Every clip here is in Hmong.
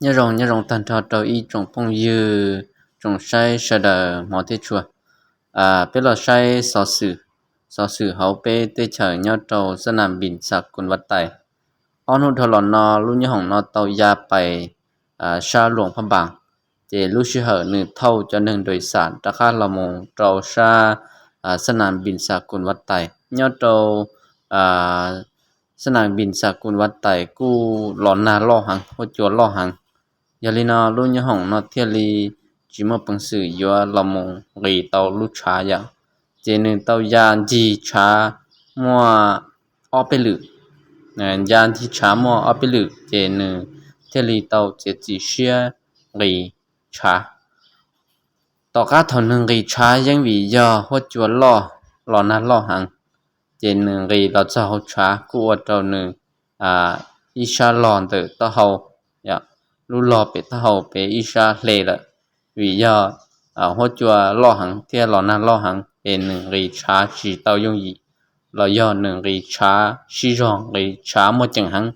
Nyob zoo, nyob zoo tag nrho rau ib tsoom phooj ywg, tsoom saib sawv daws hmov thiab tshua. Peb los saib xov xwm, xov xwm hauv peb teb chaws nyob rau xab nas npis xa kun vaj tais. Ob hnub dhau los no lub nyob hoom no tau ya pais sab Luam Phaj Npas, ces lub sij hawm nws thauj cov neeg nruas xam rov qab los mus rau sab xab nas npis xa kun vaj tais. Nyob rau xab nas npis xa kun vaj tais kuj los nag loj heev, huab cua loj heev. Yog li no lub nyob hoom no thiaj li tsis muaj peev xwm yuav los mus nqis tau lub tshav yom. Ces nws tau ya ncig tshav muaj ob peb lwm, ya ncig tshav muaj ob peb lwm ces nws thiaj li tau txiav txim siab nqis tshav. Tom qab thaum nws nqis tshav yeej vim yog huab cua loj, los nag loj heev, ces nws nqis los txog hauv tshav kuj ua rau nws ib sab log ntawm taub hau, lub log pem taub hau pem ib sab hle lawm. Vim yog huab cua loj heev thiab los nag loj heev es nws nqis tshav tsis tau yooj yim, los yog nws nqis tshav sib zog, nqis tshav muaj ceem heev,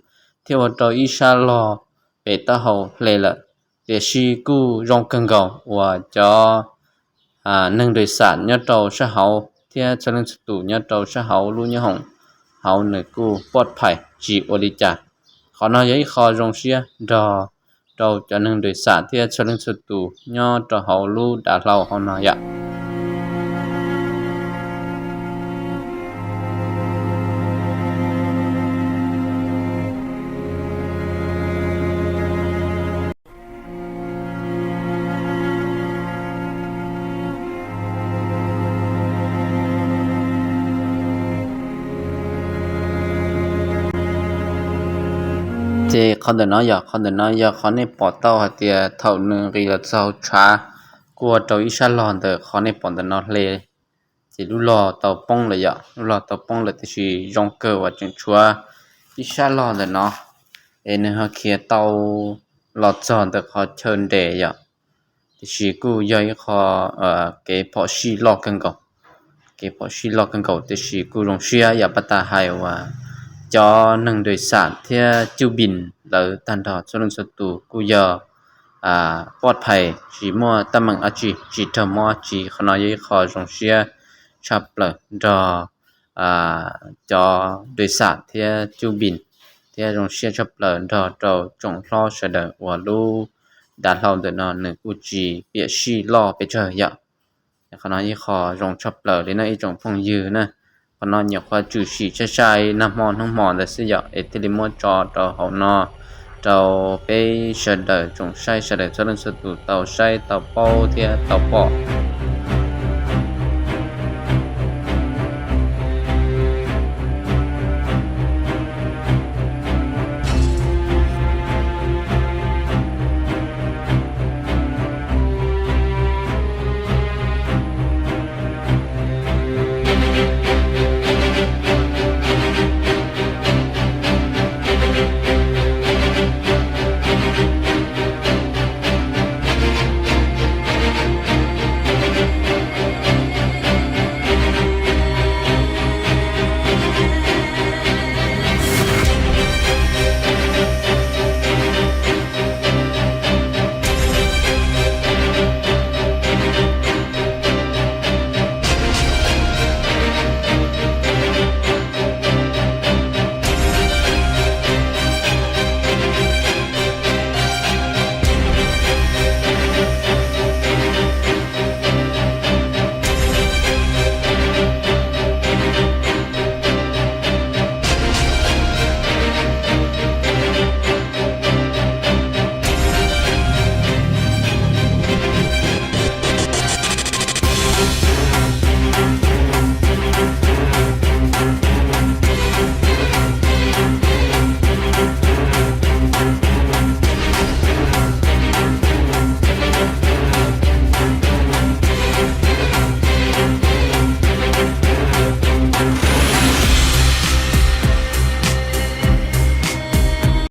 thiaj ua rau ib sab log pem taub hau hle lawm. Tiam sis kuj zoo kawg nkaus uas cov neeg nruas xam nyob rau sab hauv thiab txhua leej txhua tus nyob rau sab hauv lub nyob hoom hauv nws kuj pov phais tsis ua li cas. Qhov no yog ib qho zoo siab nrog rau cov neeg nruas xam thiab txhua leej txhua tus nyob rau hauv lub dav hlau hauv no yom. Ces qhov ntawm no yog, qhov ntawm no yog qhov nej pom tau hais tias thaum nws nqis los txog hauv tshav kuj ua rau ib sab log ntawm qhov nej pom ntawm no hle, ces lub log tau poob lawm yom, lub log tau poob lawm tiam sis zoo kawg uas tseem tshuav ib sab log ntawm no, es nws ho khiav tau los txog ntawm qhov chaw nres yom. Tiam sis kuj yog ib qho kev phom sij loj kawg nkaus, kev phom sij loj kawg nkaus tiam sis kuj zoo siab yam pab tas hais uas cov neeg nruas xam thiab cuj npis lawv tag nrho txhua leej txhua tus kuj yog pov phais tsis muaj teeb meem dab tsi, tsis raug mob dab tsi. Qhov no yog ib qho zoo siab tshaj plaws nrog cov nruas xam thiab cuj npis, thiab zoo siab tshaj plaws nrog rau tsoom hlob sawv daws uas lub dav hlau ntawm no nws kuj tsis piam sij loj pes tsawg yom. Qhov no ib qho zoo tshaj plaws li na ib tsoom phooj ywg na. Qhov no nyuam qhuav tshwm sim sai sai nag hmo hnub hmo ntawd xwb yom, es thiaj li muab tso rau hauv no rau peb sawv daws tsoom saib sawv daws txhua leej txhua tus tau saib tau paub thiab tau pom.